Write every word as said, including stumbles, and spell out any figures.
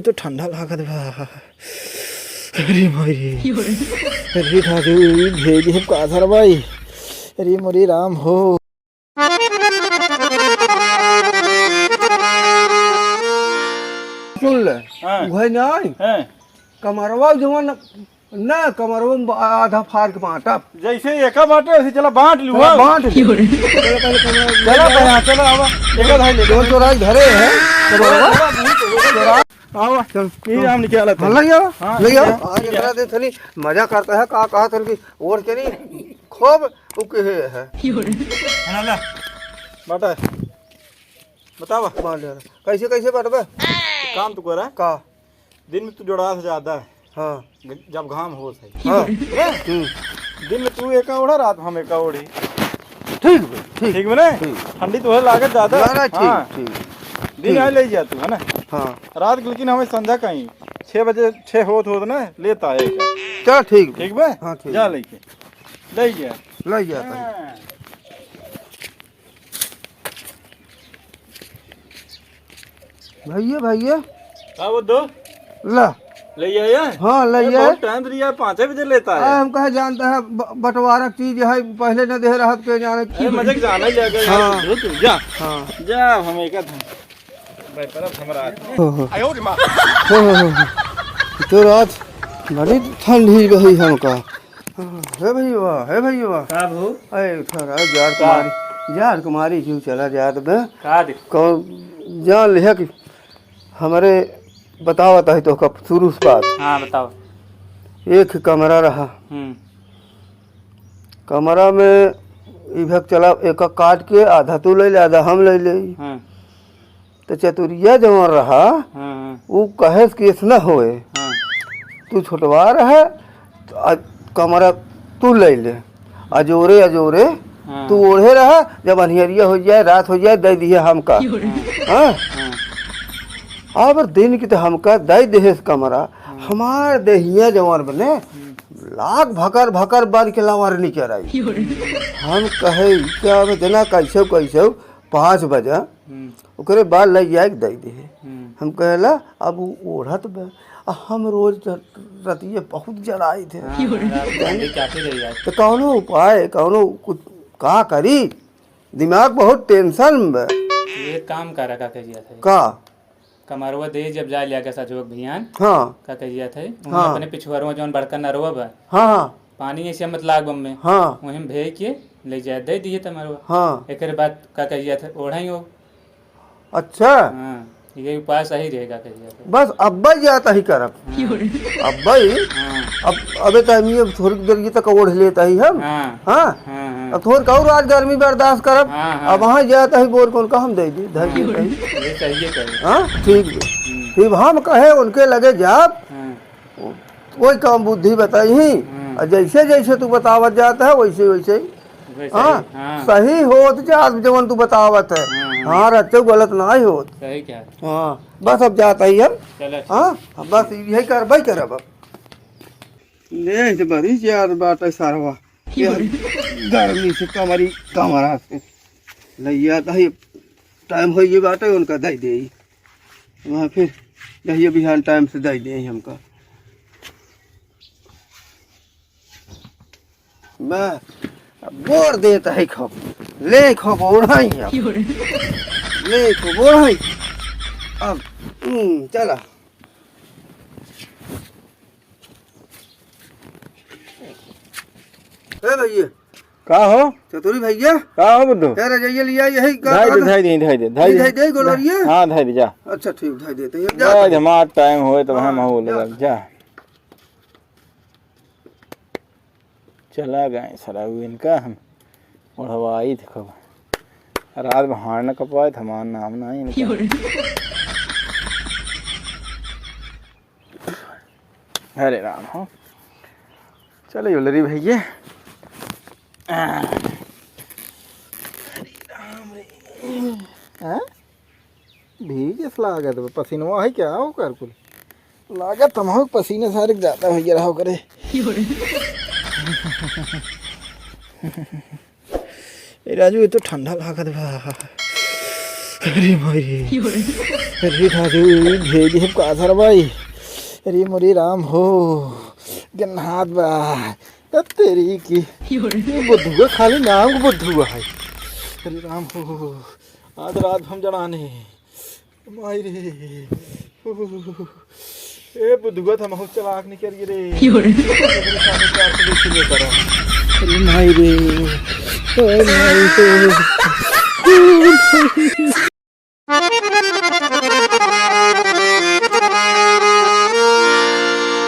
तो ठंडा लागत बा। अरे माई रे। अरे राजू, भेज दे का सर भाई। अरे मोरे राम हो। सुन ले। हाँ। उहे नाहीं। हाँ। कमरवा जवन ना, कमरवा में आधा फाड़ के बाँटब। जैसे एका बाँटे, वैसे चला बाँट लिहू, चला हाँ। बाँट लिहू। चला पहले कमरवा चला भाई, हाँ, चला आवा। एका धाई ले। जो चोराई धरे है, चला, चला, चला, चला। आवा। चल। ई हम निकालत हाँ, है। ले आओ, हाँ, ले आओ। ठीक है। आज एकरा दे थली मजा करता है, का कहा थल की ओढ़ के नहीं, खूब उके है। है ना, ला। बाँटा। बतावा। बाँट ले। कैसे, कैसे बाँटबे? काम तू करा। का? दिन में तू जोड़ा से ज्यादा है। हाँ। जब घाम हो सही। हाँ। हैं? हम्म। दिन में तू एका ओढ़ा, रात में हम एका ओढ़ी। ठीक बा, ठीक। ठीक बा ना? ठीक। ठंडी तो है लागत ज्यादा। ना, ना, ठीक, हाँ। ठीक। दिन ठीक। आए ले जा तू, है ना? हाँ। रात के लेकिन हमें संझा कहीं छः बजे, छः होत होत ना लेता है एका। चल, ठीक बा। ठीक बा? हाँ, ठीक। जा लेके। ले जा। ले जा, हाँ। भैया, भैया। का बुद्धू? ला। ले आया? हाँ, ले ए, आया। बहुत टाइम से यार, पाँचे बजे लेता है। आ, हम कहे जानता है, ब-, बंटवारा की चीज है, पहले न दे रहा, के जाने की ए, मजे के जाना ही जाएगा यार, हाँ। बुद्धू, तू जा। हाँ। जा, हम एक आध भाई, पर अब हमरा हो, हो। आयो रे माँ। हो, हो, हो, हो। तो रात बड़ी ठंडी रही हमका। हे भैया, हे भैया। का भू? अरे, उठा रहा, जाड़ का? कुमारी, जाड़ कुमारी क्यों चला जात बे? का दे? कौन जान लिहा कि हमरे बतावत है तो कब शुरू से बात। हाँ, बताओ। एक कमरा रहा। हम्म। कमरा में ई भग चला, एक काट के आधा तू ले ले, आधा हम ले ले। हाँ। तो चतुरिया जवन रहा, हाँ, हाँ। ऊ कहे कि ऐसा न होए। हाँ। तू छोटवा रहे, तो आ-, कमरा तू ले ले। अजोरे, अजोरे, हाँ। तू ओढ़े रहा, जब अन्हरिया हो जाए, रात हो जाए, दे दिए हमका। हाँ। हाँ? हाँ। अब दिन की तो हमका दे देहे कमरा, हाँ। हमार देहिया जवन बने, हम्म। लाग भकर भकर बन के लवर निकर आई। हम कहे, "क्या अब जना कैसे कैसे पाँच बजे।" हम्म। ओकरे बाद लइ जाए के दइ दिहे। हम्म। हम कहेला, "अब उ ओढ़त बा।" आ हम रोज र-, रतिये बहुत जड़ाइत है। हाँ, रात में ठंडी काफी रही आज। तो कौनो उपाय, कौनो कुछ का करी? दिमाग बहुत tension में बा। ये काम करा, का कहिया था? का? कमरवा दे जब जाए लिया के सजोग भियान। हाँ। का कहिया था? हाँ। अपने पिछुआरवा जौन बड़का नरवा बा। हाँ, हाँ। पानी ऐसे मत लाग बम में। हाँ। वहीं भेज के ले जाए, दे दिए तमरवा। हाँ। एकरे बाद का कहिया था? ओढ़ाई हो। अच्छा। हाँ, ये उपाय सही रहेगा, कहिया था। बस अब्बे जाता ही करब। हाँ। अब्बे ही। हाँ। अब, अबे तो हम ये थोड़ी देर ये तक ओढ़ लेता ही हम। हाँ। हाँ। हाँ, हाँ। अब थोड़ का और आज गर्मी बर्दाश्त करब। हाँ, हाँ। अब वहाँ जाता ही बोर कौन का हम दे दी, धर हाँ। देता ही। ये सही है, कहे। हाँ, ठीक है। हम्म। फिर हम कहे उनके लगे जाब। हाँ। वही काम बुद्धि बताई ही। हम्म। और जैसे जैसे तू बतावत जात है, वैसे वैसे ही। वैसे हाँ, ही, हाँ। सही होत जात जवन तू बतावत है। हाँ, हाँ। हाँ, रच्चो गलत ना ही होत। सही क्या है? हाँ, बस अब जात ही हम। चलो, अच्छा। हाँ, बस यही करबे करब अब। ले, तो बड़ी यार बात है सारवा। ये गर्मी से कमरी, कमरा से। लइया तो ही टाइम हो ये बात है, उनका दे दे। वहाँ फिर जहिए बिहान टाइम से दे दे हमका। मैं बोर देता है खूब, ले खूब ओढ़ाई अब। ले खूब ओढ़ाई। अब, हम्म, चला। ए भैया। का हो? चतुरी भैया। का हो बुद्धू? ए रजइया लिया यही का धाई दे, कहत? धाई दे, धाई दे, धाई ई दे। धाई दे, गोलरिया? हाँ, धाई दे, जा। अच्छा, ठीक, धाई देते हैं। जा धाई दे, भाई। हमार टाइम होए तब हाँ, हम हो जा। लगा, जा। चला गए सराऊ इनका हम ओढ़वाई थे खूब। रात में हार न कपाए थे, हमार नाम ना इनका। हरे राम हो। चलो, ज्वेलरी भैया। हरे राम रे। हाँ? भीगे से लागत बा, पसीनवा है क्या ओकर कुल? लागत तमहू के पसीने सारे के ज्यादा भैया रहा करे। ए राजू, ये तो ठंडा लागत बा। अरे माई रे। अरे दादू, भेज हम का धर भाई। अरे मोरे राम हो, गन्हात बा। ए तेरी की। ये बुद्धुआ खाली नाम को बुद्धुआ है। अरे राम हो, आज रात हम जड़ाने। माई रे। ए बुद्धुआ, हम बहुत चालाक निकल गए रे। अरे माई रे। ओ माई रे।